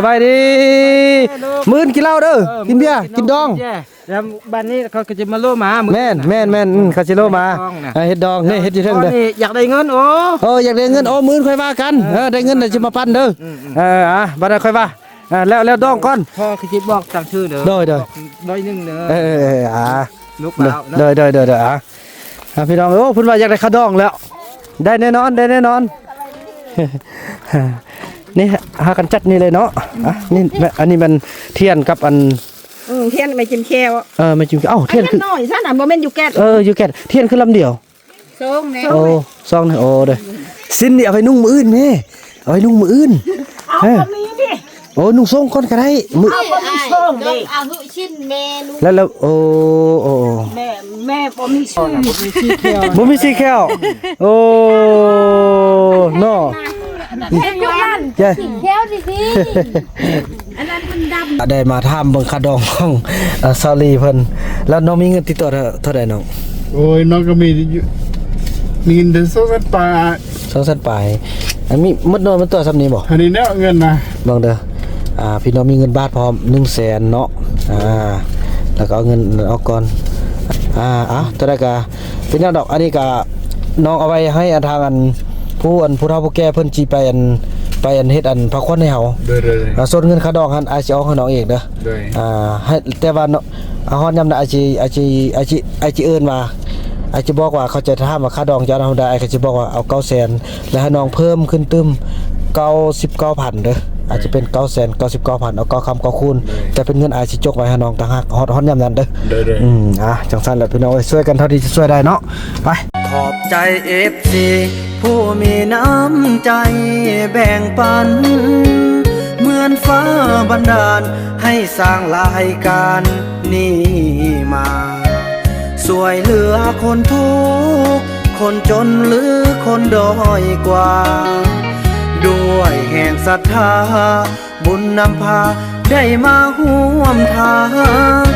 ສະບາຍດີ. ມື້ອື່ນກິນເຫຼົ້າເດີ ເອີ ກິນເບຍ ກິນດອງ. ແລ້ວບັດນີ້ເຂົາກໍຈະມາໂລມາ ແມ່ນ ແມ່ນ ແມ່ນ ອືມ ເຂົາຊິໂລມາ ເຮັດດອງນະ ເອີ ເຮັດດອງນີ້ ເຮັດຢູ່ເທິງເດີ. ນີ້ຢາກໄດ້ເງິນ ໂອ້ ເອີ ຢາກໄດ້ເງິນ ໂອ້ ມື້ອື່ນຄ່ອຍວ່າກັນ ເອີ ເອີ ໄດ້ເງິນແລ້ວຊິມາປັນເດີ. ອືມໆ ເອີ ອ່າ ບັດນັ້ນຄ່ອຍວ່າ ອ່າ ແລ້ວ ແລ້ວດອງກ່ອນ ພໍ່ຄືຊິບອກຕາມຊື່ເດີ. ໂດຍ ໂດຍ ບອກໜ້ອຍໜຶ່ງເດີ. ເອີ ເອີ ເອີ ອ່າ ລູກລາວເນາະ. ໂດຍ ໂດຍ ໂດຍ ໂດຍ ອ່າ ອ່າ ພີ່ນ້ອງ ໂອ້ ເພິ່ນວ່າຢາກໄດ້ຄ່າດອງແລ້ວ ໄດ້ແນ່ນອນ ໄດ້ແນ່ນອນ. ນີ້ຫາກັນຈັດນີ້ເລີຍເນາະ. ອ່າ ນີ້ ອັນນີ້ແມ່ນທຽນກັບອັນ ອືມ ທຽນໄມ້ຈິ້ມແຂ້ວ. ເອີ ໄມ້ຈິ້ມແຂ້ວ ເອົ້າ ທຽນຄື ອັນນ້ອຍຊັ້ນນະ ບໍ່ແມ່ນຢູ່ແກັດ. ເອີ ຢູ່ແກັດ ທຽນຄືລຳດຽວ. ສອງແນ່. ໂອ້ ສອງແນ່. ໂອ້ ເດີ ສິ້ນນີ້ເອົາໄປນຸ່ງມື້ອື່ນແມ່ ເອົາໄປນຸ່ງມື້ອື່ນ. ເອົາ ເອີ ກໍມີນີ້. ໂອ້ ນຸ່ງໂສ້ງກ່ອນກໍໄດ້ ມື້ ເອົາ ກໍມີໂສ້ງເດ້ ເອົາ ຊີ້ນແມ່ນຸ່ງ. ແລ້ວ ແລ້ວ ໂອ້ ໂອ້ ໂອ້ ແມ່ ແມ່ບໍ່ມີຊີ້ນ ບໍ່ມີຊີ້ນແຂ້ວ ບໍ່ມີຊີ້ນແຂ້ວ. ໂອ້ ເນາະ ເຮັດຢູ່ນັ້ນ ແຂ້ວດີໆ. ອັນນັ້ນມັນດຳ. ໄດ້ມາຖາມເບິ່ງຄ່າດອງຂອງ ເອີ ສາວລີເພິ່ນ ແລ້ວນ້ອງມີເງິນຕິດຕົວເທົ່າ ເທົ່າໃດນ້ອງ? ໂອ້ຍ ນ້ອງກໍມີຢູ່ ມີເງິນເດືອນສອງແສນປາຍ ສອງແສນປາຍ. ອັນມີໝົດໜ້ອຍໝົດຕົວສ່ຳນີ້ບໍ່? ອັນນີ້ແຫຼະເງິນນະ ເບິ່ງເດີ. ອ່າ ພີ່ນ້ອງມີເງິນບາດພ້ອມໜຶ່ງແສນເນາະ. ອ່າ ແລ້ວກໍເອົາເງິນອອກກ່ອນ. ອ່າ ເອົາ ເທົ່າໃດກໍ ເປັນຫຍັງດອກ ອັນນີ້ກະນ້ອງເອົາໄວ້ໃຫ້ອັນທາງອັນ ຜູ້ອັນຜູ້ເຖົ້າຜູ້ແກ່ເພິ່ນຊິໄປອັນ ໄປອັນເຮັດອັນພາຂວັນໃຫ້ເຮົາ. ໂດຍ ໂດຍ ໂດຍ. ອ່າ ສ່ວນເງິນຄ່າດອງຫັ້ນ ອ້າຍຊິອອກໃຫ້ນ້ອງເອງເດີ. ໂດຍ. ອ່າ ໃຫ້ ແຕ່ວ່າເນາະ ອ່າ ຮອດຍາມໃດ ອ້າຍຊິ ອ້າຍຊິ ອ້າຍຊິ ອ້າຍຊິເອີ້ນວ່າ ອ້າຍຊິບອກວ່າ ເຂົາຈະຖາມວ່າຄ່າດອງຈະເທົ່າໃດ ອ້າຍກໍຊິບອກວ່າເອົາເກົ້າແສນ ແລ້ວໃຫ້ນ້ອງເພີ່ມຂຶ້ນຕື່ມເກົ້າສິບເກົ້າພັນເດີ. ອາດຈະເປັນເກົ້າແສນເກົ້າສິບເກົ້າພັນ ເອົາເກົ້າຄຳເກົ້າຄູນ. ໂດຍ. ແຕ່ເປັນເງິນອ້າຍຊິຈົກໄວ້ໃຫ້ນ້ອງຕ່າງຫາກ ຮອດ ຮອດຍາມນັ້ນເດີ. ໂດຍ ໂດຍ. ອືມ ອ່າ ຈັ່ງຊັ້ນແຫຼະພີ່ນ້ອງເອີຍ ຊ່ວຍກັນເທົ່າທີ່ຈະຊ່ວຍໄດ້ເນາະ. ໄປ ຂອບໃຈເອັຟຊີຜູ້ມີນ້ຳໃຈແບ່ງປັນ ເໝືອນຟ້າບັນດານໃຫ້ສ້າງລາຍການນີ້ມາ ຊ່ວຍເຫຼືອຄົນທຸກຄົນຈົນ ຫຼື ຄົນດ້ອຍກວ່າ ດ້ວຍແຮງສັດທາ ບຸນນຳພາໄດ້ມາຮ່ວມທາງ.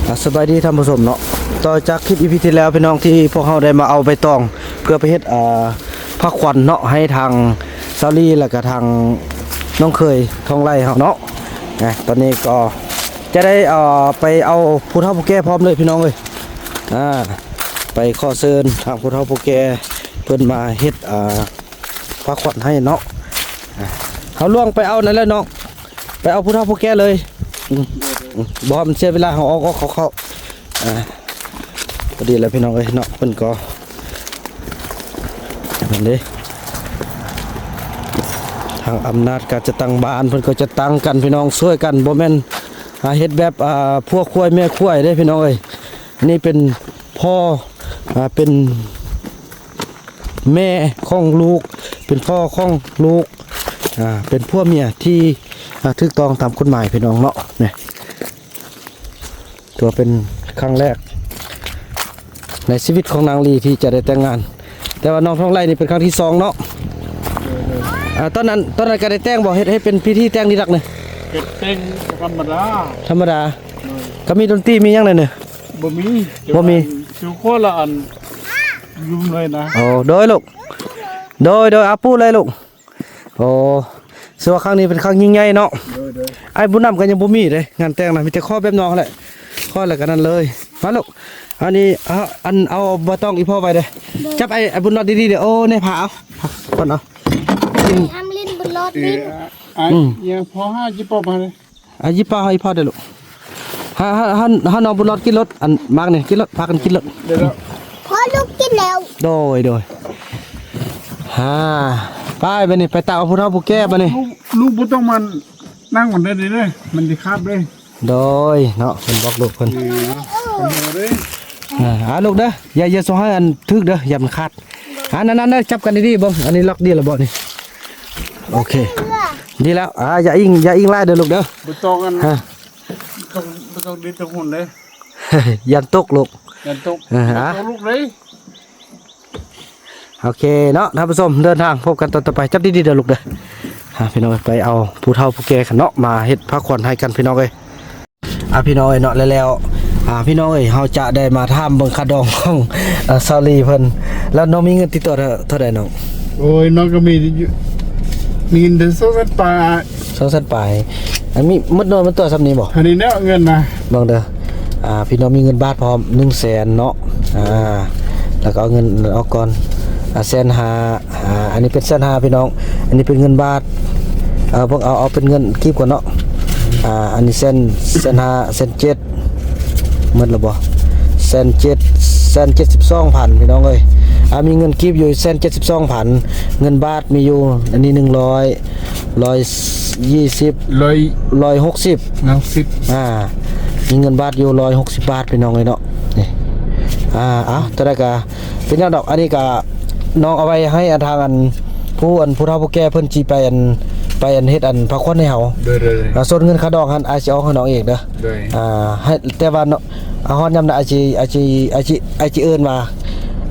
ອ່າ ສະບາຍດີທ່ານຜູ້ຊົມເນາະ. ຕໍ່ຈາກຄລິບອີພີທີ່ແລ້ວ ພີ່ນ້ອງ ທີ່ພວກເຮົາໄດ້ມາເອົາໃບຕອງເພື່ອໄປເຮັດ ອ່າ ພາຂວັນເນາະ ໃຫ້ທາງສາວລີ ແລ້ວກະທາງນ້ອງເຂີຍທອງໄຫຼເຮົາເນາະ. ອ່າ ຕອນນີ້ກໍຈະໄດ້ ອ່າ ໄປເອົາຜູ້ເຖົ້າຜູ້ແກ່ພ້ອມເລີຍ ພີ່ນ້ອງເອີຍ. ອ່າ ໄປຂໍເຊີນທາງຜູ້ເຖົ້າຜູ້ແກ່ເພິ່ນມາເຮັດ ອ່າ ພາຂວັນໃຫ້ເນາະ. ອ່າ ເຮົາລ່ວງໄປເອົານັ້ນແຫຼະນ້ອງ ໄປເອົາຜູ້ເຖົ້າຜູ້ແກ່ເລີຍ. ອືມ ອືມ ບໍ່ໃຫ້ມັນເສຍເວລາ ເຮົາອອກ ອອກ ເຂົ້າ ເຂົ້າ. ອ່າ ພໍດີແລ້ວພີ່ນ້ອງເອີຍເນາະ ເພິ່ນກໍ ນັ້ນເດ້ ທາງອຳນາດການຈັດຕັ້ງບ້ານເພິ່ນກໍຈັດຕັ້ງກັນ ພີ່ນ້ອງ ຊ່ວຍກັນ ບໍ່ແມ່ນ ອ່າ ເຮັດແບບ ອ່າ ຜົວຄວາຍແມ່ຄວາຍເດ້ ພີ່ນ້ອງເອີຍ. ນີ້ເປັນພໍ່ ອ່າ ເປັນ ແມ່ຂອງລູກ ເປັນພໍ່ຂອງລູກ ອ່າ ເປັນຜົວເມຍທີ່ ອ່າ ຖືກຕ້ອງຕາມກົດໝາຍ ພີ່ນ້ອງເນາະ. ນີ້ ຖືວ່າເປັນຄັ້ງແລກໃນຊີວິດຂອງນາງລີທີ່ຈະໄດ້ແຕ່ງງານ ແຕ່ວ່ານ້ອງທອງໄຫຼນີ້ເປັນຄັ້ງທີສອງເນາະ. ອ່າ ຕອນນັ້ນ ຕອນນັ້ນກໍໄດ້ແຕ່ງບໍ່? ເຮັດ ເຮັດເປັນພິທີແຕ່ງດີດັກນີ້ ເຮັດແຕ່ງທຳມະດາ ທຳມະດາ. ໂດຍ. ກໍມີດົນຕີມີຫຍັງແດ່ນີ້? ບໍ່ມີ ບໍ່ມີ. ແຕ່ວ່າຢູ່ຄົນລະອັນ ຢູ່ເລີຍນະ. ໂອ້ ໂດຍລູກ ໂດຍ ໂດຍ ອາ ປູເລີຍລູກ. ໂອ້ ຖືວ່າຄັ້ງນີ້ເປັນຄັ້ງຍິ່ງໃຫຍ່ເນາະ. ໂດຍ ໂດຍ. ອ້າຍບຸນນຳກໍຍັງບໍ່ມີເດ້ ງານແຕ່ງນະ ມີແຕ່ຂໍແບບນ້ອງຫັ້ນແຫຼະ ຂໍແລ້ວກໍນັ້ນເລີຍ. ມາລູກ ອັນນີ້ ອ່າ ອັນ ເອົາໃບຕອງອີ່ພໍ່ໄວ້ເດ້. ໂດຍ. ຈັບໄອ້ ໄອ້ບຸນລອດດີໆເດ້. ໂອ້ ນີ້ພາເອົາ ພາກ່ອນເອົາ. ອຳລິນບຸນລອດ ເອີ ນີ້ ອາ ອືມ ຍັງພໍຫາຈິປອບມາເດ້. ອາ ຢິບປາໃຫ້ພໍ່ເດີ້ລູກ. ຫາ ຫາ ຫາ ຫານ້ອງບຸນລອດກິນໂລດ ອັນໝາກນີ້ກິນໂລດ ພາກັນກິນໂລດ. ເດ ພໍ່ລູກກິນແລ້ວ. ໂດຍ ໂດຍ. ຫາ ໄປບາດນີ້ ໄປຕາມເອົາຜູ້ເຖົ້າຜູ້ແກ່ບາດນີ້. ລູກ ລູກບໍ່ຕ້ອງມານັ່ງມັນເດີ້ ມັນຊິຄາບເດີ້. ໂດຍ ເນາະ ເພິ່ນບອກລູກເພິ່ນ. ເອີ ເອີ ເອີ ເອີ ອາ ລູກເດີ້ ຢ່າ ຢ່າສົ່ງໃຫ້ອັນຖືກເດີ້ ຢ່າມັນຂາດ. ອັນນັ້ນ ອັນນັ້ນ ຈັບກັນດີໆເບິ່ງ ອັນນີ້ລັອກດີແລ້ວບໍ່ນີ້? ໂອເຄ ດີແລ້ວ. ອ່າ ຢ່າອີງ ຢ່າອີງຫຼາຍເດີ້ລູກເດີ້. ບໍ່ຕ້ອງອັນ ຮະ ບໍ່ຕ້ອງ ບໍ່ຕ້ອງດຶງແຕ່ຫຸ່ນເດີ້. ຢ້ານຕົກລູກ ຢ້ານຕົກ. ເອີ ອ່າ ບໍ່ຕົກລູກເດີ້. ໂອເຄເນາະ ທ່ານຜູ້ຊົມ ເດີນທາງ ພົບກັນຕອນຕໍ່ໄປ. ຈັບດີໆເດີ້ລູກເດີ້. ອ່າ ພີ່ນ້ອງເອີຍ ໄປເອົາຜູ້ເຖົ້າຜູ້ແກ່ກັນເນາະ ມາເຮັດພາຂວັນໃຫ້ກັນ ພີ່ນ້ອງເອີຍ. ອ່າ ພີ່ນ້ອງເອີຍເນາະ ແລ້ວ ແລ້ວ ອ່າ ພີ່ນ້ອງເອີຍ ເຮົາຈະໄດ້ມາຖາມເບິ່ງຄ່າດອງຂອງ ເອີ ຊາວລີເພິ່ນ. ແລ້ວນ້ອງມີເງິນຕິດຕົວເທົ່າ ເທົ່າໃດນ້ອງ? ໂອ້ຍ ນ້ອງກໍມີຢູ່ ມີເງິນແຕ່ສອງແສນປາຍ. ສອງແສນປາຍ. ອັນມີໝົດນ້ອຍໝົດຕົວສ່ຳນີ້ບໍ່? ເທົ່ານີ້ແຫຼະເງິນນະ. ເບິ່ງເດີ ອ່າ ພີ່ນ້ອງມີເງິນບາດພ້ອມ ໜຶ່ງແສນເນາະ. ອ່າ ແລ້ວກໍເອົາເງິນອອກກ່ອນ ອ່າ ແສນຫ້າ. ອ່າ ອັນນີ້ເປັນແສນຫ້າພີ່ນ້ອງ ອັນນີ້ເປັນເງິນບາດ. ເອີ ເບິ່ງ ເອົາ ເອົາເປັນເງິນກີບກ່ອນເນາະ. ອ່າ ອັນນີ້ແສນ ແສນຫ້າ ແສນເຈັດ ໝົດແລ້ວບໍ່? ແສນເຈັດ ແສນເຈັດສິບສອງພັນ ພີ່ນ້ອງເອີຍ. ອ່າ ມີເງິນກີບຢູ່ແສນເຈັດສິບສອງພັນ ເງິນບາດມີຢູ່ ອັນນີ້ໜຶ່ງຮ້ອຍ ຮ້ອຍຊາວ ຮ້ອຍ ຮ້ອຍຫົກສິບ ຫົກສິບ. ອ່າ ມີເງິນບາດຢູ່ຮ້ອຍຫົກສິບບາດ ພີ່ນ້ອງເອີຍເນາະ. ນີ້ ອ່າ ເອົາ ເທົ່າໃດກະ ເປັນຫຍັງດອກ ອັນນີ້ກະນ້ອງເອົາໄວ້ໃຫ້ ອັນ ທາງ ອັນ ຜູ້ ອັນ ຜູ້ເຖົ້າຜູ້ແກ່ເພິ່ນຊິໄປ ອັນ ໄປ ອັນ ເຮັດ ອັນ ພາຂວັນໃຫ້ເຮົາ. ໂດຍ ໂດຍ ໂດຍ. ອ່າ ສ່ວນເງິນຄ່າດອງຫັ້ນ ອ້າຍຊິອອກໃຫ້ນ້ອງເອງເດີ. ໂດຍ. ອ່າ ໃຫ້ ແຕ່ວ່າເນາະ ອ່າ ຮອດຍາມນັ້ນ ອ້າຍຊິ ອ້າຍຊິ ອ້າຍຊິ ອ້າຍຊິເອີ້ນວ່າ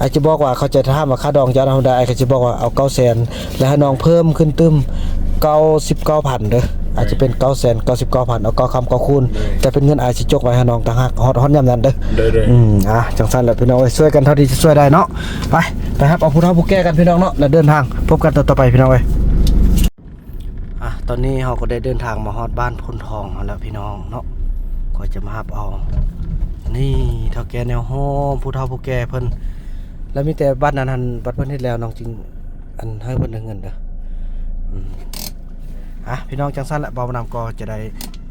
ອ້າຍຊິບອກວ່າ ເຂົາຈະຖາມວ່າຄ່າດອງເຈົ້າເທົ່າໃດ ອ້າຍກໍຊິບອກວ່າເອົາເກົ້າແສນ ແລ້ວໃຫ້ນ້ອງເພີ່ມຂຶ້ນຕື່ມ ເກົ້າສິບເກົ້າພັນເດີ. ອາດຈະເປັນເກົ້າແສນເກົ້າສິບເກົ້າພັນ ເອົາເກົ້າຄຳເກົ້າຄູນ. ໂດຍ. ແຕ່ເປັນເງິນອ້າຍຊິຈົກໄວ້ໃຫ້ນ້ອງຕ່າງຫາກ ຮອດ ຮອດຍາມນັ້ນເດີ. ໂດຍ ໂດຍ. ອືມ ອ່າ ຈັ່ງຊັ້ນແຫຼະພີ່ນ້ອງເອີຍ ຊ່ວຍກັນເທົ່າທີ່ຈະຊ່ວຍໄດ້ເນາະ. ໄປ ໄປຮັບເອົາຜູ້ເຖົ້າຜູ້ແກ່ກັນພີ່ນ້ອງເນາະ ແລ້ວເດີນທາງ ພົບກັນຕອນຕໍ່ໄປພີ່ນ້ອງເອີຍ. ອ່າ ຕອນນີ້ເຮົາກໍໄດ້ເດີນທາງມາຮອດບ້ານໂພນທອງເຮົາແລ້ວພີ່ນ້ອງເນາະ ກໍຈະມາຮັບເອົາ. ນີ້ເຖົ້າແກ່ແນວໂຮມ ຜູ້ເຖົ້າຜູ້ແກ່ເພິ່ນ ແລ້ວມີແຕ່ບັດນັ້ນຫັ້ນ ບັດເພິ່ນເຮັດແລ້ວ ນ້ອງຈຶ່ງ ອັນ ໃຫ້ເພິ່ນໄດ້ເງິນເດີ. ອືມ ອ່ະ ພີ່ນ້ອງ ຈັ່ງຊັ້ນແຫຼະ ບ່າວນຳກໍຈະໄດ້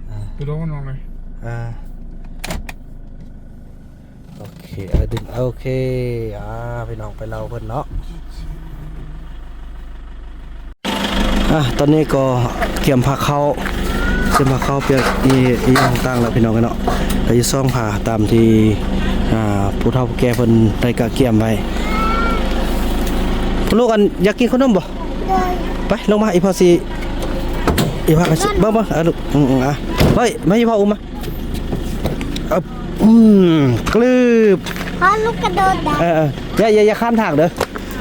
ອ່າ ໄປລົງນ້ອງເລີຍ. ອ່າ ໂອເຄ ເອົາດຶງ ໂອເຄ ອ່າ ພີ່ນ້ອງໄປເລົ່າເພິ່ນເນາະ. ອ່າ ຕອນນີ້ກໍກຽມພາເຂົ້າ ກຽມພາເຂົ້າ ປຽກອີ່ຫຍັງຕ່າງແລ້ວພີ່ນ້ອງເອີຍເນາະ. ແລ້ວຊິສ່ອງພາຕາມທີ່ ອ່າ ຜູ້ເຖົ້າຜູ້ແກ່ເພິ່ນໄດ້ກະກຽມໄວ້. ລູກ ອັນ ຢາກກິນຂະໜົມບໍ່? ໂດຍ. ໄປ ລົງມາ ອີ່ພໍ່ຊິ ອີ່ພໍ່ຊິ ເບິ່ງ ເບິ່ງ ອ່າ ລູກ ອືມ ອ່າ ເຮີ້ຍ ມາ ອີ່ພໍ່ອຸ້ມມາ. ອຶບ ອືມ ກະລືບ ພໍ່ລູກກະໂດດໄດ້. ເອີ ເອີ ຢ່າ ຢ່າ ຢ່າຂ້າມທາງເດີ.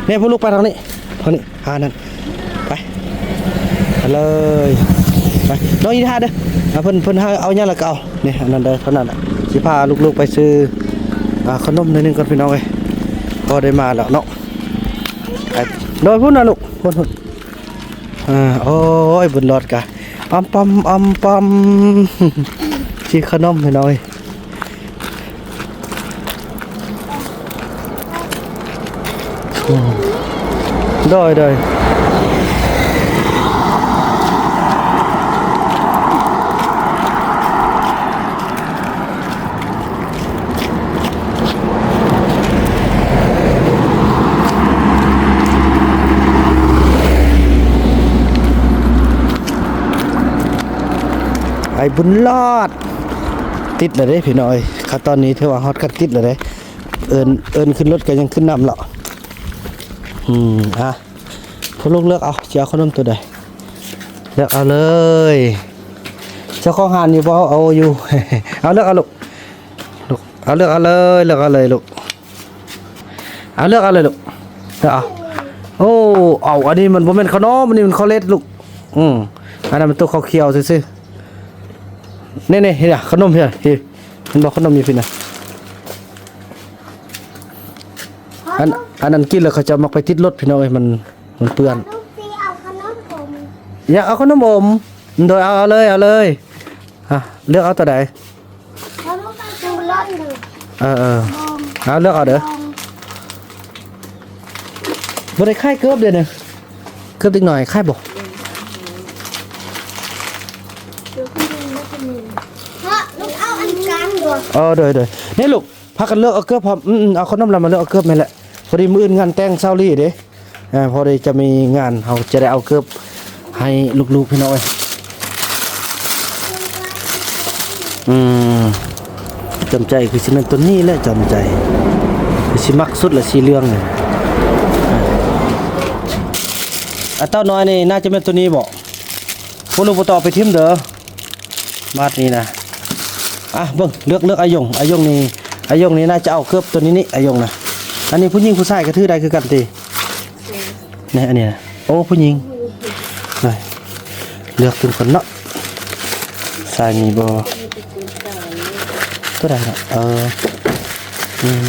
ນີ້ ພວກລູກໄປທາງນີ້ ທາງນີ້ ຫານັ້ນ ໄປ ໄປເລີຍ ໄປ. ນ້ອງອີທ່າເດີ ອ່າ ເພິ່ນ ເພິ່ນໃຫ້ເອົາຫຍັງລະກະເອົາ. ນີ້ ອັນນັ້ນເດີ ເທົ່ານັ້ນລະ ຊິພາລູກໆໄປຊື້ ອ່າ ຂະໜົມໜ້ອຍໜຶ່ງກ່ອນພີ່ນ້ອງເອີຍ ພໍໄດ້ມາແລ້ວເນາະ. ໄປ ໂດຍ ພຸ້ນນະລູກ ພຸ້ນ ພຸ້ນ. ອ່າ ໂອ້ຍ ບຸນຫຼອດກະ ອຳປຳ ອຳປຳ ຊິຂະໜົມໃຫ້ໜ້ອຍ. ອືມ ໂດຍ ໂດຍ. ໄອ້ບຸນຫຼອດ ຕິດແລ້ວເດ້ພີ່ນ້ອງເອີຍ. ຂັ້ນຕອນນີ້ຖືວ່າຮອດຂັ້ນຕິດແລ້ວເດ້. ເອີ້ນ ເອີ້ນຂຶ້ນລົດກໍຍັງຂຶ້ນນຳເນາະ. ອືມ ອ່ະ ພວກລູກເລືອກເອົາ ຊິເອົາຂະໜົມໂຕໃດ ເລືອກເອົາເລີຍ. ເຈົ້າຂອງຮ້ານຢູ່ບໍ່? ເອົາຢູ່. ເອົາ ເລືອກເອົາລູກ ລູກ ເອົາ ເລືອກເອົາເລີຍ ເລືອກເອົາເລີຍລູກ. ເອົາ ເລືອກເອົາເລີຍລູກ ເລືອກເອົາ. ໂອ້ ເອົາ ອັນນີ້ມັນບໍ່ແມ່ນຂະໜົມ ອັນນີ້ມັນເຂົ້າເລັດລູກ. ອືມ ອັນນັ້ນມັນໂຕຂຽວໆຊື່ໆ. ນີ້ໆ ເຫັນນະ ຂະໜົມເຫັນນະ ເຫັນບໍ່ ຂະໜົມຢູ່ພີ້ນະ. ອັນ ອັນນັ້ນກິນແລ້ວເຂົາເຈົ້າມັກໄປຕິດລົດພີ່ນ້ອງເອີຍ ມັນ ມັນເປື້ອນ. ລູກຊິເອົາຂະໜົມອົມ. ຢາກເອົາຂະໜົມອົມ? ໂດຍ ເອົາ ເອົາເລີຍ ເອົາເລີຍ. ອ່ະ ເລືອກເອົາໂຕໃດ? ເອີ ເອີ ເອົາ ເລືອກເອົາເດີ. ບໍ່ໄດ້ຂາຍເກີບເດນີ້ ເກີບເດັກນ້ອຍຂາຍບໍ່? ເອີ ໂດຍ ໂດຍ. ນີ້ລູກ ພາກັນເລືອກເອົາເກີບພ້ອມ. ອືມ ເອົາຂະໜົມແລ້ວມາເລືອກເອົາເກີບແມ່ນແຫຼະ. ພໍດີມື້ອື່ນງານແຕ່ງຊາວລີເດ້. ອ່າ ພໍດີຈະມີງານ ເຮົາຈະໄດ້ເອົາເກີບໃຫ້ລູກໆ ພີ່ນ້ອງເອີຍ. ອືມ ຈຳໃຈຄືຊິແມ່ນໂຕນີ້ແຫຼະ ຈຳໃຈຄືຊິມັກສຸດລະ ສີເຫຼືອງນີ້. ອ່າ ເຕົ້ານ້ອຍນີ້ໜ້າຈະແມ່ນໂຕນີ້ບໍ? ບໍ່ຮູ້ ບໍ່ຕ້ອງເອົາໄປຖິ້ມເດີ. ບາດນີ້ນະ ອ່ະ ເບິ່ງ ເລືອກ ເລືອກອາຍົງ ອາຍົງນີ້ ອາຍົງນີ້ໜ້າຈະເອົາເກີບໂຕນີ້ນີ້ ອາຍົງນະ. ອັນນີ້ຜູ້ຍິງຜູ້ຊາຍກໍຖືໄດ້ຄືກັນຕິ? ແມ່ນ ນີ້ ອັນນີ້ນະ. ໂອ້ ຜູ້ຍິງ ໄດ້ ເລືອກເບິ່ງກ່ອນເນາະ ຊາຍມີບໍ່? ຕົວໃດເນາະ? ເອີ ອືມ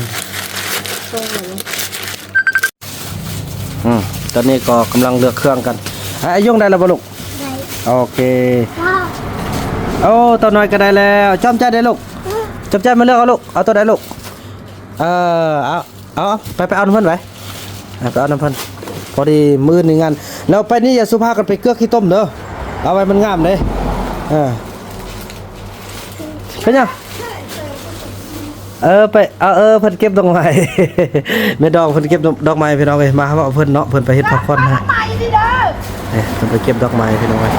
ອືມ ຕອນນີ້ກໍກຳລັງເລືອກເຄື່ອງກັນ. ອາ ອາຍົງໄດ້ແລ້ວບໍ່ລູກ? ໄດ້. ໂອເຄ. ໂອ້ ເຕົ້ານ້ອຍກໍໄດ້ແລ້ວ. ຈອມໃຈເດ້ລູກ. ຈອມໃຈມາເລືອກເອົາລູກ. ເອົາຕົວໃດລູກ? ເອີ ເອົາ ເອົາ ໄປ ໄປເອົານຳເພິ່ນໄປ. ອ່າ ໄປເອົານຳເພິ່ນ ພໍດີມື້ອື່ນມີງານ. ແລ້ວໄປນີ້ຢ່າສຸພາກັນໄປເກືອກຂີ້ຕົມເດີ ເອົາໄວ້ມັນງາມເດ້. ເອີ ເປັນຫຍັງ? ເອີ ໄປ ເອົາ ເອີ ເພິ່ນເກັບດອກໄມ້ ແມ່ດອງເພິ່ນເກັບດອກ ດອກໄມ້ ພີ່ນ້ອງເອີຍ. ມາເວົ້າເພິ່ນເນາະ ເພິ່ນໄປເຮັດພາຂວັນໃຫ້. ເອີ ເພິ່ນໄປເກັບດອກໄມ້ ພີ່ນ້ອງເອີຍ.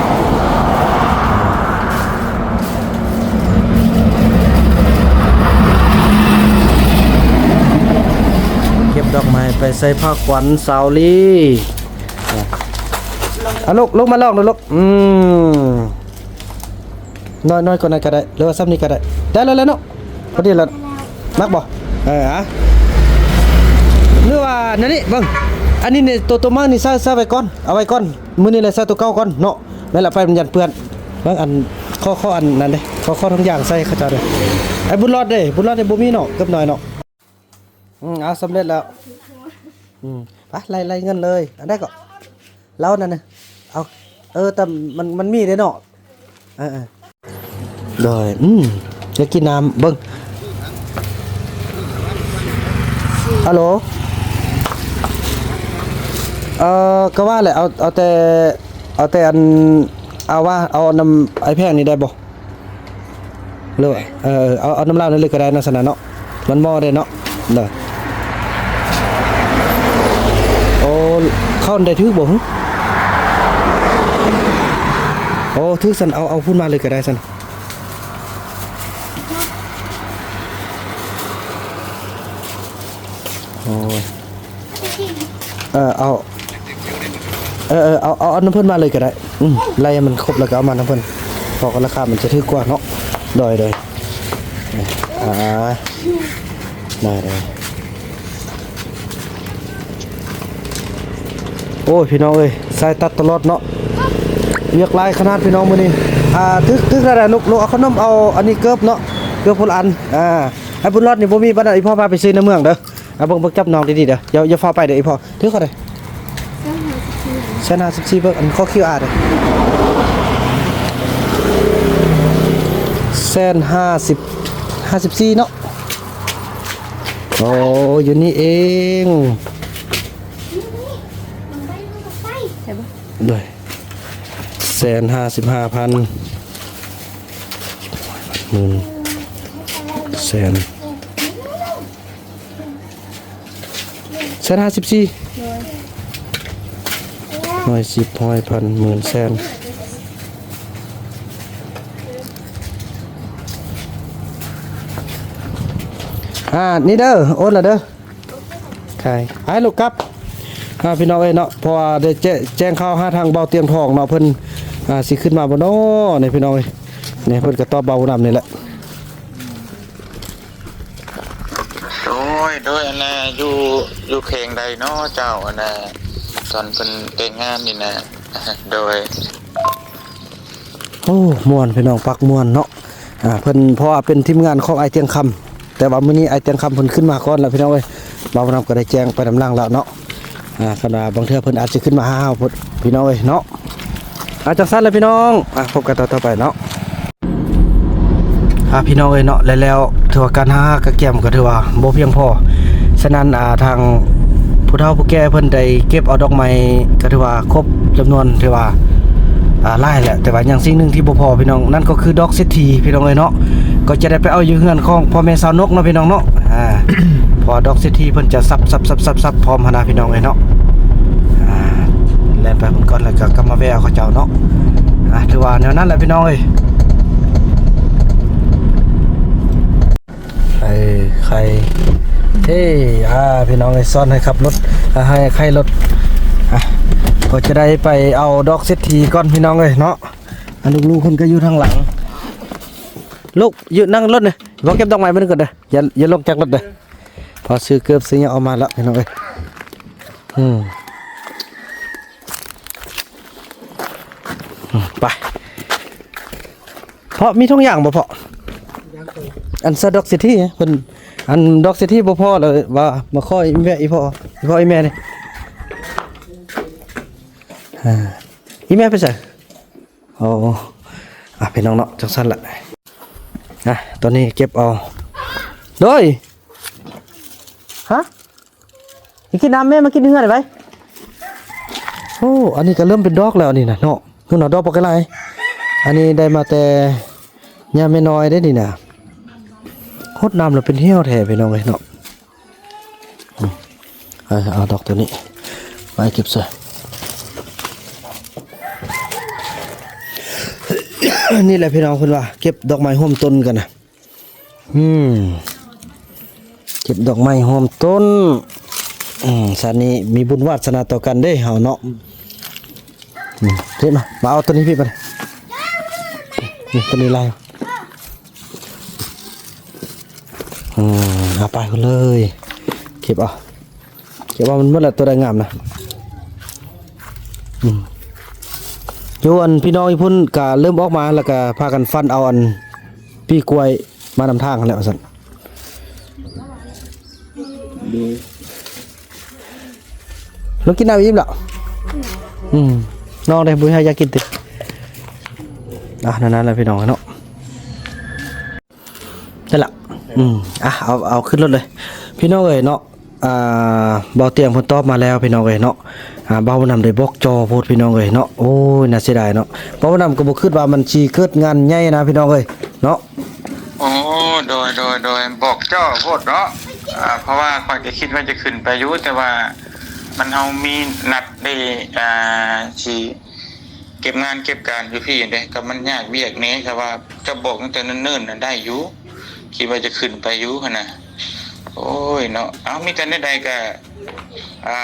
ເກັບດອກໄມ້ໄປໃສ່ພາຂວັນສາວລີ. ອາ ລູກ ລູກມາລອງດູລູກ. ອືມ ນ້ອຍ ນ້ອຍກວ່ານັ້ນກໍໄດ້ ຫຼືວ່າສ່ຳນີ້ກໍໄດ້. ໄດ້ແລ້ວແຫຼະເນາະ ພໍດີລະ. ມັກບໍ່? ເອີ ອາ ຫຼືວ່ານັ້ນນີ້ ເບິ່ງ ອັນນີ້ນີ້ ໂຕ ໂຕມັກນີ້ໃສ່ ໃສ່ໄວ້ກ່ອນ ເອົາໄວ້ກ່ອນ. ມື້ນີ້ແຫຼະໃສ່ຕົວເກົ່າກ່ອນເນາະ. ແມ່ນລະ ໄປມັນຢ້ານເປື້ອນ. ເບິ່ງອັນ ຂໍ ຂໍອັນນັ້ນເດ້ ຂໍ ຂໍຖົງຢາງໃສ່ເຂົາເຈົ້າເດ້. ໄອ້ບຸນລອດເດ້ ບຸນລອດເດ້ ບໍ່ມີເນາະ ເກີບນ້ອຍເນາະ. ອືມ ເອົາ ສຳເລັດແລ້ວ. ອືມ ໄປ ໄລ່ ໄລ່ເງິນເລີຍ. ອັນໃດກໍ ລາວນັ້ນນະ ເອົາ ເອີ ແຕ່ມັນ ມັນມີເດ້ເນາະ. ເອີ ເອີ ໂດຍ ອືມ ຢາກກິນນ້ຳ ເບິ່ງ. ຮັລໂຫຼ ເອີ ກໍວ່າແຫຼະ ເອົາ ເອົາແຕ່ ເອົາແຕ່ອັນ ເອົາວ່າ ເອົານຳອ້າຍແພງນີ້ໄດ້ບໍ່? ຫຼືວ່າ ເອີ ເອີ ເອົາ ເອົານຳລາວນີ້ເລີຍກໍໄດ້ເນາະ ຊັ້ນນະເນາະ. ມັນໝໍ້ເດ້ເນາະ. ເດີ ໂອ້ ເຂົ້າໄດ້ຖືກບໍ່ຫື? ໂອ້ ຖືກຊັ້ນ ເອົາ ເອົາພຸ້ນມາເລີຍກໍໄດ້ຊັ້ນ. ໂອ້ຍ ເອີ ເອົາ ເອີ ເອີ ເອົາ ເອົາ ເອົານຳເພິ່ນມາເລີຍກໍໄດ້. ອືມ ໄລ່ໃຫ້ມັນຄົບແລ້ວກໍເອົາມານຳເພິ່ນ ເພາະວ່າລາຄາມັນຈະຖືກກວ່າເນາະ. ໂດຍ ໂດຍ ອາ ໄດ້ ໄດ້. ໂອ້ຍ ພີ່ນ້ອງເອີຍ ສາຍຕັດຕະຫຼອດເນາະ ວຽກຫຼາຍຂະໜາດ ພີ່ນ້ອງ ມື້ນີ້. ອ່າ ຖືກ ຖືກແລ້ວແຫຼະລູກ ລູກເອົາຂະໜົມ ເອົາອັນນີ້ເກີບເນາະ ເກີບຄົນລະອັນ. ອ່າ ໄອ້ບຸນລອດນີ້ບໍ່ມີປານໃດ ອີ່ພໍ່ພາໄປຊື້ໃນເມືອງເດີ. ເອົາເບິ່ງ ເບິ່ງ ຈັບນ້ອງດີໆເດີ ຢ່າ ຢ່າຟ້າວໄປເດີ ອີ່ພໍ່. ຖືກເທົ່າໃດ? ແສນຫ້າສິບສີ່ ແສນຫ້າສິບສີ່ ເບິ່ງອັນຂໍຄິວອາເດີ. ແສນຫ້າສິບ ຫ້າສິບສີ່ເນາະ. ໂອ້ ຢູ່ນີ້ເອງ ໂດຍ ແສນຫ້າສິບຫ້າພັນ ໝື່ນ ແສນ ແສນຫ້າສິບສີ່ ໂດຍ ຮ້ອຍ ສິບ ຮ້ອຍ ພັນ ໝື່ນ ແສນ. ອ່າ ນີ້ເດີ ໂອນລະເດີ ຂາຍ ໃຫ້ລູກກັບ. ອ່າ ພີ່ນ້ອງເອີຍເນາະ ເພາະວ່າໄດ້ແຈ້ງ ແຈ້ງຂ່າວຫາທາງເບົາຕຽງທອງເນາະ ເພິ່ນ ອ່າ ຊິຂຶ້ນມາບໍ່ນໍນີ້ ພີ່ນ້ອງເອີຍ. ນີ້ເພິ່ນກໍຕອບເບົານຳນີ້ແຫຼະ. ໂດຍ ໂດຍ ອັນນ່າ ຢູ່ ຢູ່ແຂວງໃດເນາະເຈົ້າ ອັນນ່າ ຕອນເພິ່ນແຕ່ງງານນີ້ນະ? ໂດຍ ໂອ້ ມ່ວນ ພີ່ນ້ອງ ປັກມ່ວນເນາະ. ອ່າ ເພິ່ນ ເພາະວ່າເປັນທີມງານຂອງອ້າຍຕຽງຄຳ ແຕ່ວ່າມື້ນີ້ອ້າຍຕຽງຄຳເພິ່ນຂຶ້ນມາກ່ອນແລ້ວ ພີ່ນ້ອງເອີຍ. ບ່າວນຳກໍໄດ້ແຈ້ງໄປນຳຫຼັງແລ້ວເນາະ. ອ່າ ຄັນວ່າບາງເທື່ອເພິ່ນອາດຊິຂຶ້ນມາຫາເຮົາພຸ້ນ ພີ່ນ້ອງເອີຍເນາະ. ອ່າ ຈັ່ງຊັ້ນແຫຼະ ພີ່ນ້ອງ ອ່າ ພົບກັນຕອນຕໍ່ໄປເນາະ. ອ່າ ພີ່ນ້ອງເອີຍເນາະ ແລະ ແລ້ວຖືວ່າການຫາກະກຽມກໍຖືວ່າບໍ່ພຽງພໍ. ສະນັ້ນ ອ່າ ທາງຜູ້ເຖົ້າຜູ້ແກ່ເພິ່ນໄດ້ເກັບເອົາດອກໄມ້ ກໍຖືວ່າຄົບຈຳນວນ ຖືວ່າ ອ່າ ຫຼາຍແຫຼະ ແຕ່ວ່າຍັງສິ່ງໜຶ່ງທີ່ບໍ່ພໍ ພີ່ນ້ອງ ນັ້ນກໍຄືດອກເສດຖີ ພີ່ນ້ອງເອີຍເນາະ. ກໍຈະໄດ້ໄປເອົາຢູ່ເຮືອນຂອງພໍ່ແມ່ສາວນົກເນາະ ພີ່ນ້ອງເນາະ. ອ່າ ເພາະວ່າດອກເສດຖີເພິ່ນຈະສັບໆໆໆ ພ້ອມຫັ້ນນະ ພີ່ນ້ອງເອີຍເນາະ. ອ່າ ແລ່ນໄປພຸ້ນກ່ອນ ແລ້ວກໍກັບມາແວ່ເອົາເຂົາເຈົ້າເນາະ. ອ່າ ຖືວ່າແນວນັ້ນແຫຼະ ພີ່ນ້ອງເອີຍ. ໄຂ່ ໄຂ່ ເອີ ອ່າ ພີ່ນ້ອງເອີຍ ຊ້ອນໃຫ້ຂັບລົດ ອ່າ ໃຫ້ໄຂ່ລົດ. ອ່າ ກໍຈະໄດ້ໄປເອົາດອກເສດຖີກ່ອນ ພີ່ນ້ອງເອີຍເນາະ. ອ່າ ລູກໆເພິ່ນກໍຢູ່ທາງຫຼັງ. ລູກ ຢູ່ ນັ່ງລົດນີ້ ບໍ່ເກັບດອກໄມ້ມັນກ່ອນເດີ ຢ່າ ຢ່າລົງຈາກລົດເດີ. ພໍຊື້ເກີບຊື້ຫຍັງອອກມາແລ້ວ ພີ່ນ້ອງເອີຍ. ອືມ ອືມ ໄປ. ພໍ່ ມີຖົງຢາງບໍ່ພໍ່? ຢາງໂຕ ອັນຊະດອກເສດຖີເພິ່ນ ອັນດອກເສດຖີບໍ່ພໍແລ້ວວ່າມາຂໍອີແມ່ ອີພໍ່ ອີພໍ່ອີແມ່ນີ້ ອ່າ ອີແມ່ໄປໃສ? ໂອ້ ອ່ະ ພີ່ນ້ອງເນາະ ຈັ່ງຊັ້ນລະ ອ່ະ ຕອນນີ້ເກັບເອົາ ໂດຍ ຮະ? ໄປກິນນ້ຳແມ່ ມາກິນເຮືອນໄປ. ໂອ້ ອັນນີ້ກໍເລີ່ມເປັນດອກແລ້ວນີ້ນະເນາະ ພຸ້ນນະ ດອກບັກຫຼາຍ. ອັນນີ້ໄດ້ມາແຕ່ຍາມແມ່ນ້ອຍເດ້ນີ້ນະ ຫົດນ້ຳແລ້ວເປັນຫ່ຽວແທ້ພີ່ນ້ອງເອີຍເນາະ. ອືມ ເອົາ ເອົາດອກໂຕນີ້ໄປເກັບໃສ່ ນີ້ແຫຼະພີ່ນ້ອງ ເພິ່ນວ່າເກັບດອກໄມ້ຮ່ວມຕົ້ນກັນນະ. ອືມ ເກັບດອກໄມ້ຮ່ວມຕົ້ນ ອືມ ຊາດນີ້ມີບຸນວາດສະໜາຕໍ່ກັນເດ້ເຮົາເນາະ. ອືມ ເກັບມາ ມາເອົາໂຕນີ້ພີ່ໄປ ນີ້ໂຕນີ້ຫຼາຍ. ອືມ ເອົາໄປພຸ້ນເລີຍ ເກັບເອົາ ເກັບເອົາມັນໝົດແລ້ວ ໂຕໃດງາມນະ. ອືມ ຢູ່ອັນພີ່ນ້ອງຢູ່ພຸ້ນກະເລີ່ມອອກມາ ແລ້ວກະພາກັນຟັນເອົາອັນປີກລ້ວຍມານຳທາງຫັ້ນແຫຼະວ່າຊັ້ນ. ໂດຍ ລາວກິນນ້ຳອີ່ມແລ້ວ. ອືມ ນ້ອງເດ້ ບໍ່ໃຫ້ຢາກກິນຕິ? ອ່ະ ນັ້ນໆ ແຫຼະພີ່ນ້ອງເນາະ. ນັ້ນລະ ອືມ ອ່ະ ເອົາ ເອົາຂຶ້ນລົດເລີຍພີ່ນ້ອງເອີຍເນາະ. ອ່າ ເບົາຕຽງເພິ່ນຕອບມາແລ້ວພີ່ນ້ອງເອີຍເນາະ. ອ່າ ເບົານຳໄດ້ບອກຈໍໂພດພີ່ນ້ອງເອີຍເນາະ. ໂອ້ຍ ໜ້າເສຍດາຍເນາະ ເບົານຳກໍບໍ່ຄິດວ່າມັນຊິເກີດງານໃຫຍ່ນະພີ່ນ້ອງເອີຍເນາະ. ໂອ້ ໂດຍ ໂດຍ ໂດຍ ບອກຈໍໂພດເນາະ. ອ່າ ເພາະວ່າຂ້ອຍກໍຄິດວ່າຈະຂຶ້ນໄປຢູ່ ແຕ່ວ່າມັນ ເຮົາມີນັດໄດ້ ອ່າ ຊິ ເກັບງານເກັບການຢູ່ພີ້ເດ້ ກໍມັນຍາກວຽກແດ່. ຖ້າວ່າເຈົ້າບອກຕັ້ງແຕ່ເນີນໆ ນະໄດ້ຢູ່ ຄິດວ່າຈະຂຶ້ນໄປຢູ່ຫັ້ນນະ. ໂອ້ຍເນາະ ເອົາ ມີແຕ່ແນວໃດກໍ ອ່າ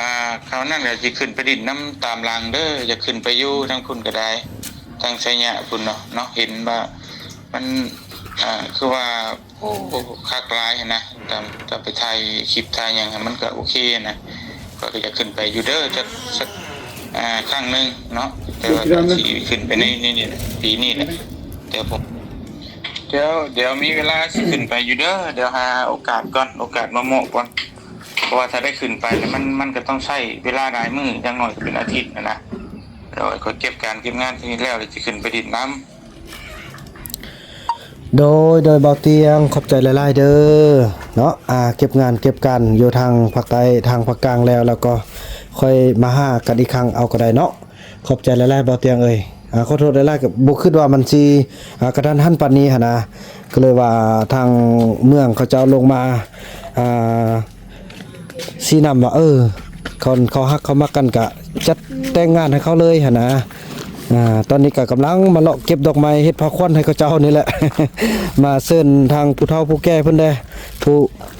ຄາວນັ້ນກໍຊິຂຶ້ນໄປດິນນຳຕາມຫຼັງເດີ. ຢາກຂຶ້ນໄປຢູ່ທາງພຸ້ນກໍໄດ້ ທາງໄຊຍະພຸ້ນເນາະ ເນາະ ເຫັນວ່າມັນ ອ່າ ຄືວ່າ ໂອ້ ຄັກຫຼາຍຫັ້ນນະ. ຕາມ ຕາມໄປຖ່າຍຄລິບຖ່າຍຫຍັງ ມັນກໍໂອເຄນະ. ຂ້ອຍກໍຢາກຂຶ້ນໄປຢູ່ເດີ ຈັກ ສັກ ອ່າ ຄັ້ງໜຶ່ງເນາະ. ແຕ່ວ່າກໍຊິຂຶ້ນໄປໃນ ໃນນີ້ແຫຼະ ປີນີ້ແຫຼະ. ດຽວ ດຽວ ດຽວມີເວລາຊິຂຶ້ນໄປຢູ່ເດີ. ດຽວຫາໂອກາດກ່ອນ ໂອກາດມາເໝາະກ່ອນ. ເພາະວ່າຖ້າໄດ້ຂຶ້ນໄປແລ້ວ ມັນ ມັນກໍຕ້ອງໃຊ້ເວລາຫຼາຍມື້ ຢ່າງໜ້ອຍກໍເປັນອາທິດຫັ້ນນະ. ດຽວຂ້ອຍເກັບການເກັບງານທີ່ນີ້ແລ້ວ ແລ້ວຊິຂຶ້ນໄປດິນນຳ. ໂດຍ ໂດຍ ເບົາຕຽງ ຂອບໃຈຫຼາຍໆ ເດີເນາະ. ອ່າ ເກັບງານເກັບການຢູ່ທາງພາກໃຕ້ ທາງພາກກາງແລ້ວ ແລ້ວກໍຄ່ອຍມາຫາກັນອີກຄັ້ງເອົາກໍໄດ້ເນາະ. ຂອບໃຈຫຼາຍໆ ເບົາຕຽງເອີຍ. ອ່າ ຂໍໂທດຫຼາຍໆ ກໍບໍ່ຄິດວ່າມັນຊິ ອ່າ ກະທັນຫັນປານນີ້ຫັ້ນນະ. ກໍເລີຍວ່າທາງເມືອງເຂົາເຈົ້າລົງມາ ອ່າ ຊີ້ນຳວ່າ ເອີ ຄັນເຂົາຮັກເຂົາມັກກັນກະຈັດແຕ່ງງານໃຫ້ເຂົາເລີຍຫັ້ນນະ. ອ່າ ຕອນນີ້ກະກຳລັງມາເລາະເກັບດອກໄມ້ເຮັດພາຂວັນໃຫ້ເຂົາເຈົ້ານີ້ແຫຼະ ມາເຊີນທາງຜູ້ເຖົ້າຜູ້ແກ່ເພິ່ນແດ່ ຜູ້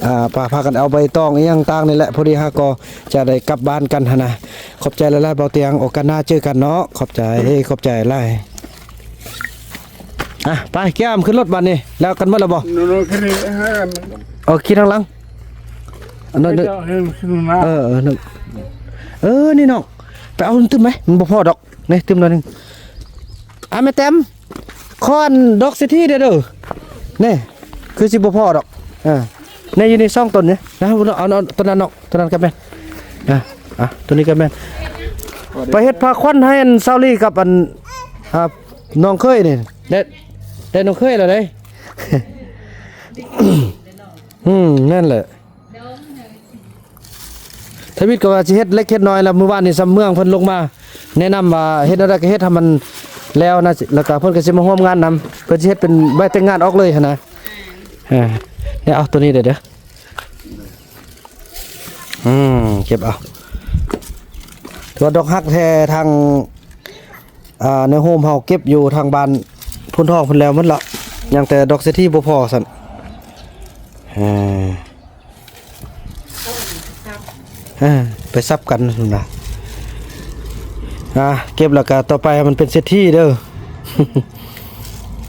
ອ່າ ພາ ພາກັນເອົາໃບຕອງອີ່ຫຍັງຕ່າງນີ້ແຫຼະ. ພໍດີເຮົາກໍຈະໄດ້ກັບບ້ານກັນຫັ້ນນະ. ຂອບໃຈຫຼາຍໆ ເບົາຕຽງ ໂອກາດໜ້າເຈີກັນເນາະ. ຂອບໃຈ ຂອບໃຈຫຼາຍ. ອ່ະ ໄປ ແກ້ວ ຂຶ້ນລົດບັດນີ້ ແລ້ວກັນໝົດແລ້ວບໍ່? ໂນໆ ຂຶ້ນນີ້ ເອີ ເອີ ຂີ່ທາງຫຼັງ ອັນນັ້ນເດີ ເອີ ເອີ ນີ້ນ້ອງ ໄປເອົາຕື່ມໄໝ ມັນບໍ່ພໍດອກ ນີ້ຕື່ມໜ້ອຍໜຶ່ງ. ອ່ະ ແມ່ແຕ້ມ ຂໍອັນດອກເສດຖີເດີ ນີ້ ຄືຊິບໍ່ພໍດອກ. ອ່າ ນີ້ຢູ່ນີ້ສອງຕົ້ນນີ້ນະ ເອົາ ເອົາ ເອົາຕົ້ນນັ້ນເນາະ. ຕົວນັ້ນກໍແມ່ນ ອ່ະ ອ່ະ ຕົວນີ້ກໍແມ່ນ ໄປເຮັດພາຂວັນໃຫ້ອັນຊາວລີກັບອັນ ອ່າ ນ້ອງເຂີຍນີ້ ໄດ້ ໄດ້ນ້ອງເຂີຍແລ້ວເດ້. ອືມ ນັ້ນແຫຼະ ທະວິດກໍວ່າຊິເຮັດເລັກເຮັດນ້ອຍ ແລ້ວມື້ວານນີ້ຊຳເມືອງເພິ່ນລົງມາແນະນຳວ່າເຮັດແນວໃດກໍເຮັດໃຫ້ມັນແລ້ວນະ ແລ້ວກໍເພິ່ນກໍຊິມາຮ່ວມງານນຳ ເພິ່ນຊິເຮັດເປັນໃບແຕ່ງງານອອກເລີຍຫັ້ນນະ. ອ່າ ເອົາຕົວນີ້ເດີ ອືມ ເກັບເອົາ ຖືວ່າດອກຮັກແທ້ທາງ ອ່າ ໃນໂຮມເຮົາເກັບຢູ່ທາງບ້ານໂພນທອງເພິ່ນແລ້ວໝົດລະ ຍັງແຕ່ດອກເສດຖີບໍ່ພໍຊັ້ນ. ເອີ ເອີ ໄປສັບກັນນະ. ອ່າ ເກັບແລ້ວກະຕໍ່ໄປໃຫ້ມັນເປັນເສດຖີເດີ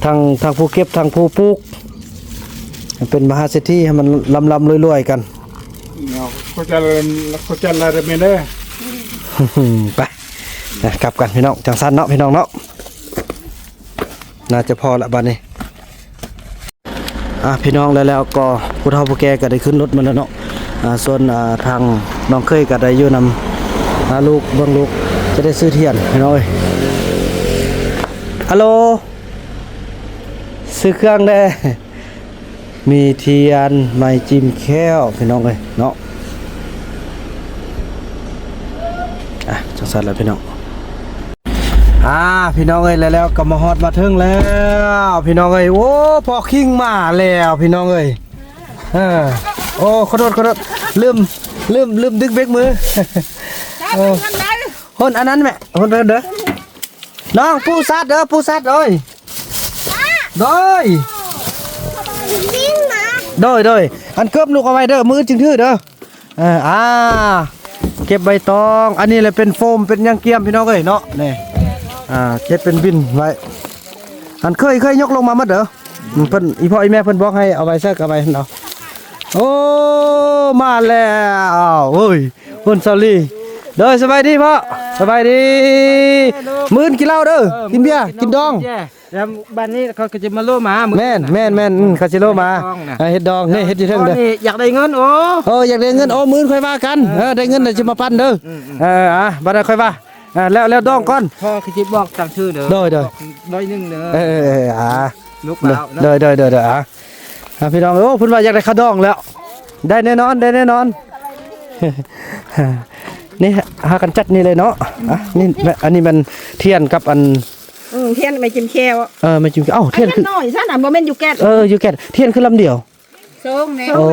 ທັງ ທັງຜູ້ເກັບ ທັງຜູ້ປູກ ໃຫ້ເປັນມະຫາເສດຖີ ໃຫ້ມັນລ່ຳໆລວຍໆກັນ. ເນາະ ເຂົ້າໃຈແລ້ວ ເຂົ້າໃຈແລ້ວເດີແມ່ເດີ. ໄປ ນະ ກັບກັນພີ່ນ້ອງ ຈັ່ງຊັ້ນເນາະພີ່ນ້ອງເນາະ. ໜ້າຈະພໍລະບາດນີ້. ອ່າ ພີ່ນ້ອງ ແລ້ວ ແລ້ວກໍຜູ້ເຖົ້າຜູ້ແກ່ກໍໄດ້ຂຶ້ນລົດມາແລ້ວເນາະ. ອ່າ ສ່ວນ ອ່າ ທາງນ້ອງເຂີຍກໍໄດ້ຢູ່ນຳ ອ່າ ລູກ ເບິ່ງລູກຈະໄດ້ຊື້ທຽນ ພີ່ນ້ອງເອີຍ. ອາໂລ ຊື້ເຄື່ອງແດ່. ມີທຽນ ໄມ້ຈິ້ມແຂ້ວ ພີ່ນ້ອງເອີຍເນາະ. ອ່ະ ຈັ່ງຊັ້ນລະພີ່ນ້ອງ. ອ່າ ພີ່ນ້ອງເອີຍ ແລ້ວ ແລ້ວກໍມາຮອດມາເຖິງແລ້ວ ພີ່ນ້ອງເອີຍ. ໂອ້ ພໍ່ຄິງມາແລ້ວ ພີ່ນ້ອງເອີຍ. ເອີ ໂອ້ ຂໍໂທດ ຂໍໂທດ ລືມ ລືມ ລືມດຶງເບຣກມື. ເອີ ຫົນອັນນັ້ນແມະ ຫົນໄປເດີ ນ້ອງ ປູສັດເດີ ປູສັດເອີຍ. ໂດຍ ໂດຍ ໂດຍ ອັນເກີບນຸກເອົາໄວ້ເດີ ມື້ອື່ນຈຶ່ງຖືເດີ. ເອີ ອ່າ ເກັບໃບຕອງ ອັນນີ້ແຫຼະເປັນໂຟມເປັນຫຍັງກຽມ ພີ່ນ້ອງເອີຍເນາະ. ນີ້ ອ່າ ເຮັດເປັນບິນໄວ້. ອັນເຄີຍ ເຄີຍຍົກລົງມາໝົດເດີ. ເພິ່ນ ອີພໍ່ອີແມ່ເພິ່ນບອກໃຫ້ເອົາໄວ້ໃສ່ກໍໄວ້ຫັ້ນເອົາ. ໂອ້ ມາແລ້ວ ໂອ້ຍ ຄຸນສາວລີ. ໂດຍ ສະບາຍດີພໍ່ ສະບາຍດີ. ມື້ອື່ນກິນເຫຼົ້າເດີ ກິນເບຍ ກິນດອງ. ແລ້ວບາດນີ້ເຂົາກໍຈະມາໂລມາ ແມ່ນ ແມ່ນ ແມ່ນ ເຂົາຊິໂລມາ ເຮັດດອງ ເຮັດດອງ ນີ້ ເຮັດຢູ່ເທິງເດີ. ນີ້ຢາກໄດ້ເງິນ ໂອ້ ເອີ ຢາກໄດ້ເງິນ ໂອ້ ມື້ອື່ນຄ່ອຍວ່າກັນ. ເອີ ໄດ້ເງິນແລ້ວຊິມາປັນເດີ. ເອີ ອ່າ ບາດນັ້ນຄ່ອຍວ່າ. ອ່າ ແລ້ວ ແລ້ວດອງກ່ອນ ພໍ່ຄືຊິບອກຕັ້ງຊື່ເດີ. ໂດຍ ໂດຍ ຮ້ອຍໜຶ່ງເດີ. ເອີ ອ່າ ລູກລາວເນາະ. ໂດຍ ໂດຍ ໂດຍ ໂດຍ ອ່າ ອ່າ ພີ່ນ້ອງ. ໂອ້ ເພິ່ນວ່າຢາກໄດ້ຂາວດອງແລ້ວ ໄດ້ແນ່ນອນ ໄດ້ແນ່ນອນ. ນີ້ຫາກັນຈັດນີ້ເລີຍເນາະ. ອ່ະ ນີ້ ອັນນີ້ແມ່ນທຽນກັບອັນ ອືມ ທຽນໄມ້ຈິ້ມແຂ້ວ. ເອີ ໄມ້ຈິ້ມແຂ້ວ. ເອົ້າ ທຽນຄື ນ້ອຍຊະນະ ບໍ່ແມ່ນຢູ່ແກັດ. ເອີ ຢູ່ແກັດ ທຽນຄືລຳດຽວ. ສອງແນ່. ໂອ້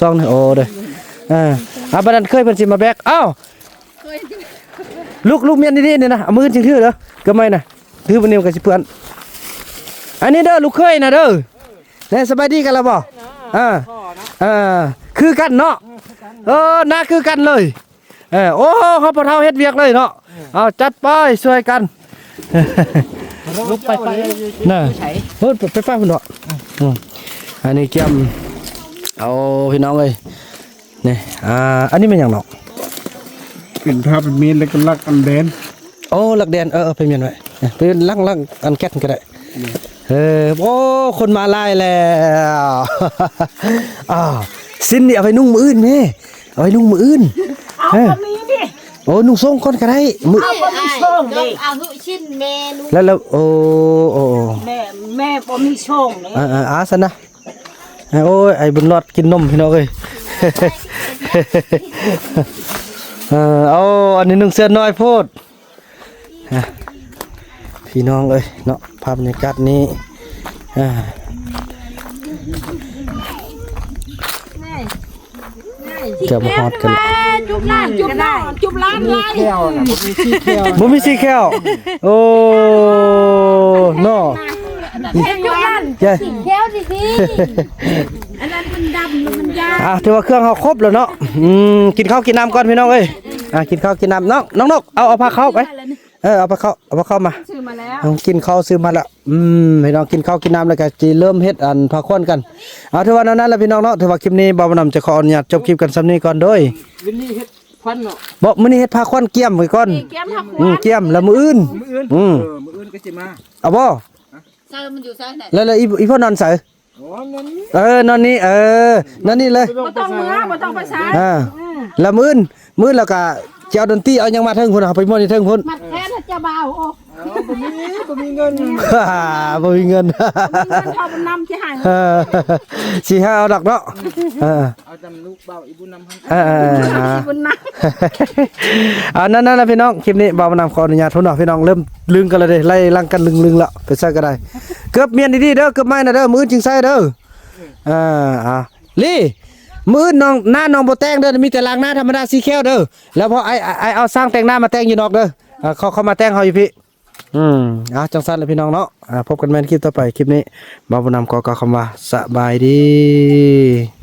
ສອງແນ່. ໂອ້ ເດີ ອ່າ ອ່າ ບາດນັ້ນເຄີຍເພິ່ນຊິມາແບກ. ເອົ້າ ລູກ ລູກມຽນດີໆນີ້ນະ ເອົາມືຂຶ້ນຊິຖືເດີ ເກີບໃໝ່ນະ ຖືບາດນີ້ມັນກໍຊິເປື້ອນ. ອັນນີ້ເດີ ລູກເຂີຍນະເດີ. ແນ່ ສະບາຍດີກັນລະບໍ່? ອ່າ ອ່າ ຄືກັນເນາະ. ເອີ ໜ້າຄືກັນເລີຍ. ເອີ ໂອ້ ເຮົາພໍ່ເຖົ້າເຮັດວຽກເລີຍເນາະ. ເອົາ ຈັດໄປ ຊ່ວຍກັນ. ລຸກໄປ ໄປ ນະ ພຸ້ນ ໄປ ໄປ ພຸ້ນເນາະ. ອືມ ອັນນີ້ກຽມ ເອົາ ພີ່ນ້ອງເອີຍ ນີ້ ອ່າ ອັນນີ້ແມ່ນຫຍັງເນາະ? ເປັນຜ້າໄປມ້ຽນ ແລ້ວກໍລັກອັນແດນ. ໂອ້ ລັກແດນ ເອີ ເອີ ໄປມ້ຽນໄວ້ ເອີ ໄປລັກ ລັກອັນແກັດກໍໄດ້. ເອີ ໂອ້ ຄົນມາຫຼາຍແລ້ວ. ອ້າວ ສິ້ນນີ້ເອົາໄປນຸ່ງມື້ອື່ນແມ່ ເອົາໄປນຸ່ງມື້ອື່ນ. ເອົາ ເອີ ກໍມີນີ້. ໂອ້ ນຸ່ງໂສ້ງກ່ອນກໍໄດ້ ມື້ ເອົາ ບໍ່ມີໂສ້ງເດ້ ເອົາ ຫຶ ຊິ້ນແມ່ນຸ່ງ ແລ້ວ ແລ້ວ ໂອ້ ໂອ້ ແມ່ ແມ່ບໍ່ມີໂສ້ງເດ້. ເອີ ເອີ ອ່າ ຊັ້ນນະ. ໂອ້ຍ ໄອ້ບຸນລອດກິນນົມ ພີ່ນ້ອງເອີຍ. ເອີ ເອົາ ອັນນີ້ນຸ່ງເສື້ອນ້ອຍໂພດ. ອ່ະ ພີ່ນ້ອງເອີຍເນາະ ພາບບັນຍາກາດນີ້ ອ່າ ຈະມາຮອດກັນ ຈຸບລ້ານ ຈຸບລ້ານ ຈຸບລ້ານ ບໍ່ມີສີແຂ້ວ ບໍ່ມີສີແຂ້ວ. ໂອ້ ເນາະ ຈຸບລ້ານ ແກ້ວດີໆ. ອັນນັ້ນມັນດຳ ມັນຍາວ. ອ່ະ ຖືວ່າເຄື່ອງເຮົາຄົບແລ້ວເນາະ. ອືມ ກິນເຂົ້າກິນນ້ຳກ່ອນ ພີ່ນ້ອງເອີຍ. ອ່ະ ກິນເຂົ້າກິນນ້ຳ ນ້ອງ ນ້ອງນົກ ເອົາ ເອົາຜ້າເຂົ້າໄປ. ເອີ ເອົາຜ້າເຂົ້າ ເອົາຜ້າເຂົ້າມາ. ຊື້ມາແລ້ວ ເອົາ ກິນເຂົ້າຊື້ມາແລ້ວ. ອືມ ພີ່ນ້ອງ ກິນເຂົ້າກິນນ້ຳແລ້ວກໍຊິເລີ່ມເຮັດອັນຜ້າຂວັນກັນ. ເອົາ ຖືວ່າແນວນັ້ນແຫຼະ ພີ່ນ້ອງເນາະ. ຖືວ່າຄລິບນີ້ບ່າວບຸນນຳຈະຂໍອະນຸຍາດຈົບຄລິບກັນສ່ຳນີ້ກ່ອນເດີ. ມື້ນີ້ເຮັດຂວັນເນາະ ບໍ່ ມື້ນີ້ເຮັດຜ້າຂວັນກຽມໄວ້ກ່ອນ. ກຽມຜ້າຂວັນ ອືມ ກຽມ ແລ້ວມື້ອື່ນ ມື້ອື່ນ ອືມ ເອີ ມື້ອື່ນກໍຊິມາ. ເອົາບໍ່? ໃສ່ມັນຢູ່ໃສນະ? ແລ້ວ ແລ້ວອີ່ ອີ່ພໍ່ນອນໃສ? ອໍ ນອນນີ້ ເອີ ນອນນີ້ ເອີ ນອນນີ້ເລີຍ ບໍ່ຕ້ອງເມືອ ບໍ່ຕ້ອງໄປໃສ. ອ່າ ອືມ ແລ້ວມື້ອື່ນ ມື້ອື່ນແລ້ວກໍຊິເອົາດົນຕີ ເອົາຫຍັງມາເທິງພຸ້ນ ເຮົາໄປມ່ວນຢູ່ເທິງພຸ້ນ. ມັດແຂນເຈົ້າບ່າວ. ໂອ້ ບໍ່ມີ ບໍ່ມີເງິນ ບໍ່ມີເງິນ ບໍ່ມີເງິນ ເອົາບຸນນຳຊິໃຫ້ ເອີ ຊິໃຫ້ເອົາດອກເນາະ. ເອີ ເອົາແຕ່ລູກບ່າວອີ່ບຸນນຳຫັ້ນ. ເອີ ເອີ ເອີ ອີ່ບຸນນຳ. ອ່າ ນັ້ນໆ ນະ ພີ່ນ້ອງ ຄລິບນີ້ບ່າວບຸນນຳຂໍອະນຸຍາດພຸ້ນເນາະ ພີ່ນ້ອງ ເລີ່ມລຶ້ງກັນແລ້ວເດ້ ໄລ່ຫຼັງກັນລຶ້ງໆ ແລ້ວ ໄປໃສ່ກໍໄດ້. ເກີບມ້ຽນດີໆເດີ ເກີບໃໝ່ນະເດີ ມື້ອື່ນຈຶ່ງໃສ່ເດີ. ອ່າ ອ່າ ລີ ມື້ອື່ນນ້ອງ ໜ້ານ້ອງບໍ່ແຕ່ງເດີ ມີແຕ່ລ້າງໜ້າທຳມະດາສີແຂ້ວເດີ. ແລ້ວພໍອ້າຍ ອ້າຍເອົາຊ່າງແຕ່ງໜ້າມາແຕ່ງຢູ່ນອກເດີ. ອ່າ ເຂົາ ເຂົາມາແຕ່ງເຮົາຢູ່ພີ້. ອືມ ອ່າ ຈັ່ງຊັ້ນລະພີ່ນ້ອງເນາະ. ອ່າ ພົບກັນໃໝ່ໃນຄລິບຕໍ່ໄປ ຄລິບນີ້ບ່າວບຸນນຳກໍ ກໍຄຳວ່າສະບາຍດີ.